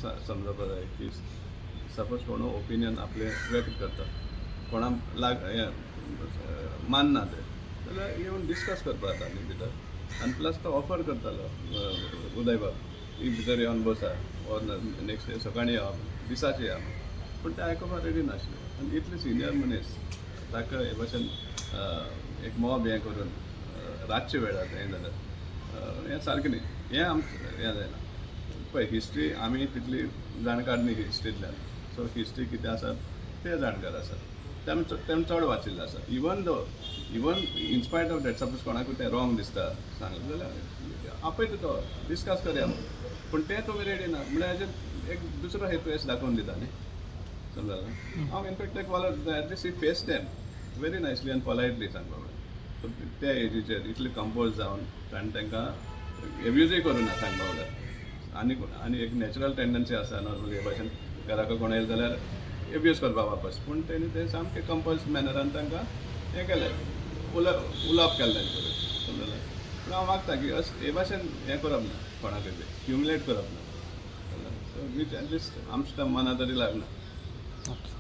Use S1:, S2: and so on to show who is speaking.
S1: समजपा जाय की सपोज कोण ओपिनियन आपलें व्यक्त करता, कोणाक लाग हें मानना तें जाल्यार येवन डिस्कस करपा जाता न्ही भितर. आनी प्लस तो ऑफर करतालो उदयबाब की भितर येवन बसा ऑर नेक्स्ट डे सकाळीं या, दिसाचे या, पूण ते आयकुपाक रेडी नासले. आनी इतले सिनियर मनीस, ताका हे भशेन एक मॉब हें करून रातच्या वेळार हें जाल्यार हें सारकें न्ही. हें आमचें हें जायना. पळय, हिस्ट्री आमी तितली जाणकार न्ही हिस्ट्रींतल्यान. सो हिस्ट्री कितें आसा ते जाणकार आसात, ते आमी तेमी चड वाचिल्लें आसा. Even though, even in spite of that, suppose कोणाकूय तें रॉंग दिसता सांगलें जाल्यार आपयता तो, डिस्कस करया. पूण तें तुमी रेडी ना म्हणल्यार हेजेर एक दुसरो हेतू अशें दाखोवन दिता न्ही, समजलें? हांव इनफॅक्ट एक वालोर दिता. At least he face them very nicely आनी पोलायटली सांगपा म्हळ्यार. सो त्या एजीचेर इतले कंपोज जावन ताणें तांकां एब्युजूय करूं ना सांगपा म्हळ्यार. आनी आनी एक नॅचरल टेंडन्सी आसा नॉर्मली, हे भाशेन घराक कोण येयलो जाल्यार एब्यूज करपा वापस. पूण तेणी तें सामकें कंपोज मॅनरान तांकां हें केलें, उलोवप केलें तांचे कडेन, समजलें? पूण हांव मागता की अशें हे भाशेन हें करप ना, कोणाकय बी ह्युमिलेट करप ना. सो वीच एटलिस्ट आमच्या मना तरी लागना.
S2: ओके.